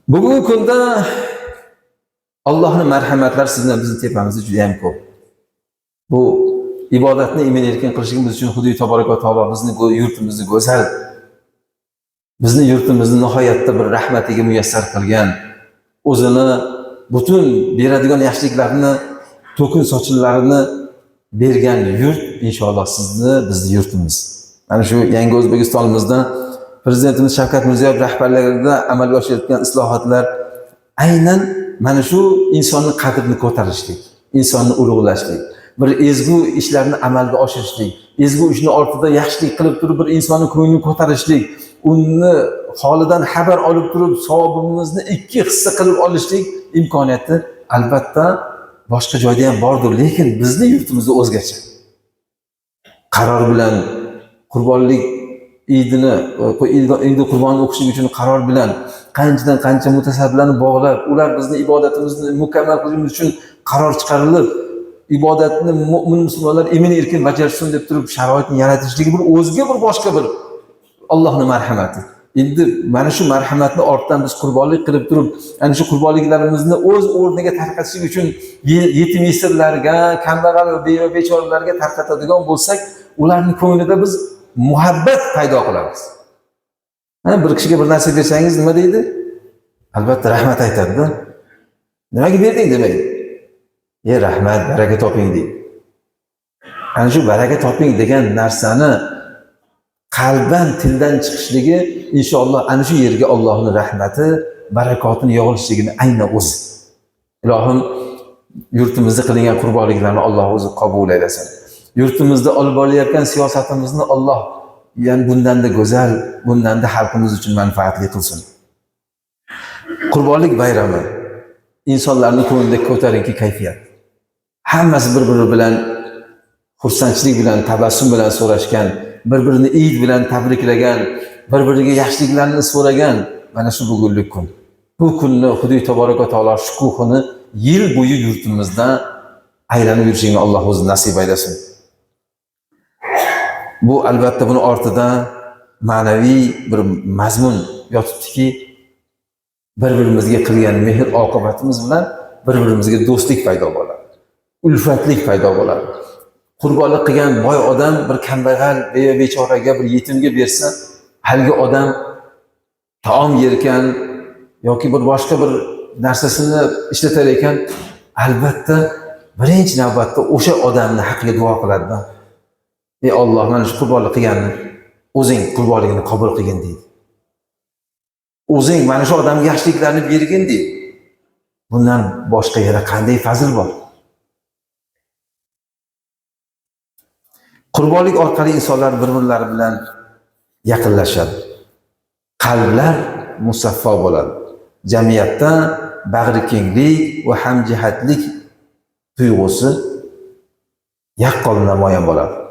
Bugungi kunda Allohning marhamatlari sizni bizni tepamizda juda ham ko'p. Bu ibodatni emin erkin qilishimiz uchun Xudo taboraka va taolo bizni yurtimizni go'zal, bizni yurtimizni nihoyatda bir rahmatiga muyassar qilgan, o'zini butun beradigan yaxshiliklarni, to'kin sochinlarini bergan yurt inshaalloh sizni, bizni yurtimiz. Mana shu yangi O'zbekistonimizda Prezidentimiz Shavkat Mirziyoyev rahbarligida amalga oshirayotgan islohotlar aynan mana shu insonni qadrini ko'tarishlik, insonni ulug'lashlik, bir ezgu ishlarni amalga oshirishlik, ezgu ishni ortida yaxshilik qilib turib bir insonni ko'nglini ko'tarishlik, uni holidan xabar olib turib savobimizni ikki hissa qilib olishlik imkoniyati albatta boshqa joyda ham bordir, lekin bizni yurtimizda o'zgacha. Qaror bilan qurbonlik idini, idi qurbonni o'qishlik uchun qaror bilan qanchadan qancha mutasaddilarni bog'lab, ular bizni ibodatimizni mukammal qilishimiz uchun qaror chiqarilib, ibodatni mo'min musulmonlar emin erkin bajarsin deb turib sharoitni yaratishligi bir o'zga bir boshqa bir Allohning marhamati. Endi mana shu marhamatni ortidan biz qurbonlik qilib turib, ana shu qurbonliklarimizni o'z o'rniga tarqatishlik uchun yetim yesirlarga, kambag'al va beva bechoralarga tarqatadigan bo'lsak, ularning ko'nglida biz muhabbat paydo qilamiz. Ha, bir kishiga bir narsa bersangiz nima deydi? Albatta rahmat aytadi-da. Nimaga berding demaydi. E rahmat, baraka toping deydi. Ana shu baraka toping degan narsani qalban tildan chiqishligi inshaalloh ana shu yerga Allohning rahmati, barakotini yog'ilishligini ayni o'zi. Ilohim yurtimizda qilingan qurbonliklarni Alloh o'zi qabul aylasin. Yurtimizda olib borilayotgan siyosatimizni Alloh ya'ni bundan-da go'zal, bundan-da xalqimiz uchun manfaatli qilsin. Qurbonlik bayrami insonlarning ko'nglida ko'tarinki kayfiyat. Hammasi bir-biri bilan xursandchilik bilan, tabassum bilan so'rashgan, bir-birini Eid bilan tabriklagan, bir-biriga yaxshiliklarni so'ragan mana shu bugunlik kun. Bu kunni Xudo taboraka va taolo shukuhini yil bo'yi yurtimizda aylanib yurishini Alloh o'zi nasib aylasin. Bu albatta buni ortida ma'naviy bir mazmun yotibdiki, bir-birimizga qilgan mehr oqibatimiz bilan bir-birimizga do'stlik paydo bo'ladi. Ulfatlik paydo bo'ladi. Qurbonlik qilgan boy odam bir kambag'al, beva bechoraga, bir yetimga bersa, haligi odam taom yerkan yoki bir boshqa bir narsasini ishlatar ekan, albatta birinchi navbatda o'sha odamni haqqiga duo qiladi-da. Ey Alloh, mana shu qurbonlik qilganni o'zing qurbonligini qabul qilgin deydi. O'zing mana shu odamga yaxshiliklarni bergin deydi. Bundan boshqa yana qanday fazl bor? Qurbonlik orqali insonlar bir-birlari bilan yaqinlashadi. Qalblar musaffo bo'ladi. Jamiyatda bag'rikenglik va hamjihatlik tuyg'usi yaqqol namoyon bo'ladi.